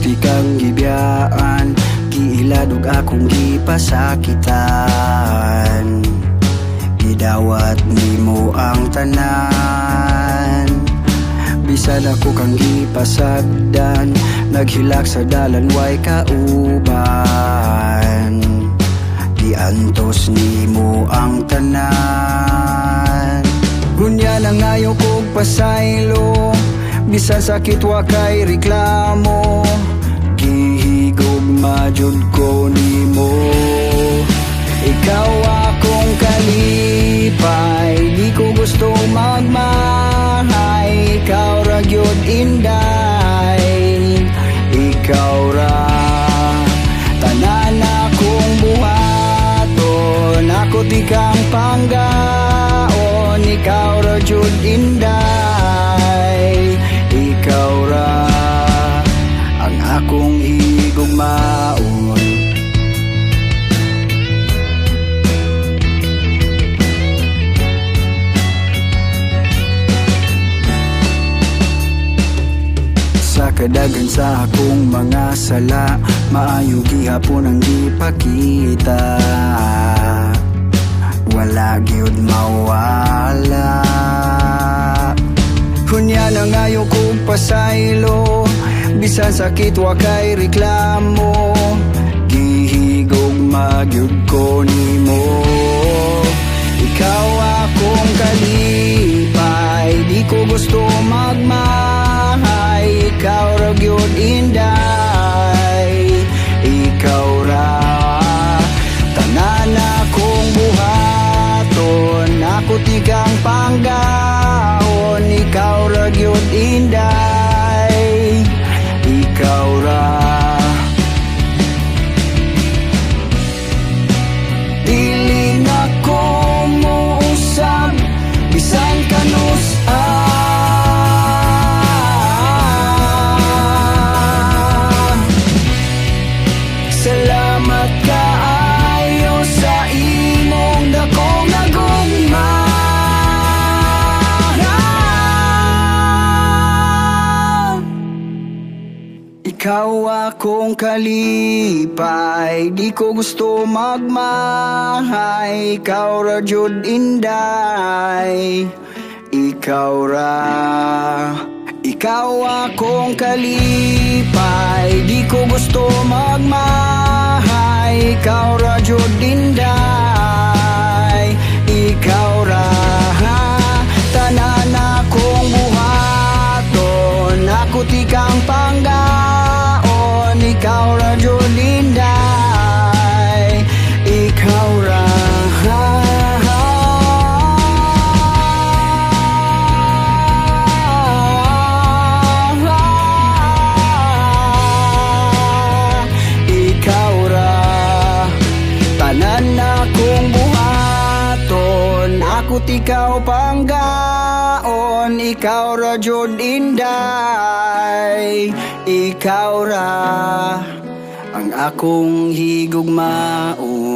Tikang gibiyaan, giilad ug akong gipasakitan. Gidawat nimo ang tanan. Bisan ako kang gipasagdan, naghilak sa dalan way kauban. Giantos nimo ang tanan. Gunya na ngayo kog pasaylo, bisan sakit wa kay reklamo. Gihigugma jud ko nimo. Ikaw akong kalipay, di ko gusto magmahay. Ikaw ra gyud, inday, ikaw ra. Tanan akong buhaton, ako tikang panggaon. Ikaw ra jud, inday, ikaw ra ang akong higugmaon. Sa kadaghan sa akong mga sala, maayo gihapon ang gipakita. Wala gyud mawala. Hunya na ngayo kog pasaylo, bisan sakit wa kay reklamo. Gihigugma gyud ko nimo. Ikaw akong kalipay, di ko gusto magmahay. Ikaw ra gyud, inday, ikaw ra. Tanan akong buhaton, ako tikang panggaon. Ikaw ra gyud, inday, ikaw ra. Dili na ko mousab bisan kanus-a. Salamat kaayo sa imong dakong nagugma. Ikaw akong kalipay, di ko gusto magmahay. Ikaw ra jud, inday, ikaw ra. Ikaw akong kalipay, di ko gusto magmahay. Ikaw ra jud, inday, ikaw ra. Tanan akong buhaton, ako tikang panggaon. Ikaw ra jud, inday, ikaw ra. Ikaw ra. Tanan akong buhaton, ako tikaw panggaon. Ikaw ra jud, inday, ikaw ra ang akong higugmaon.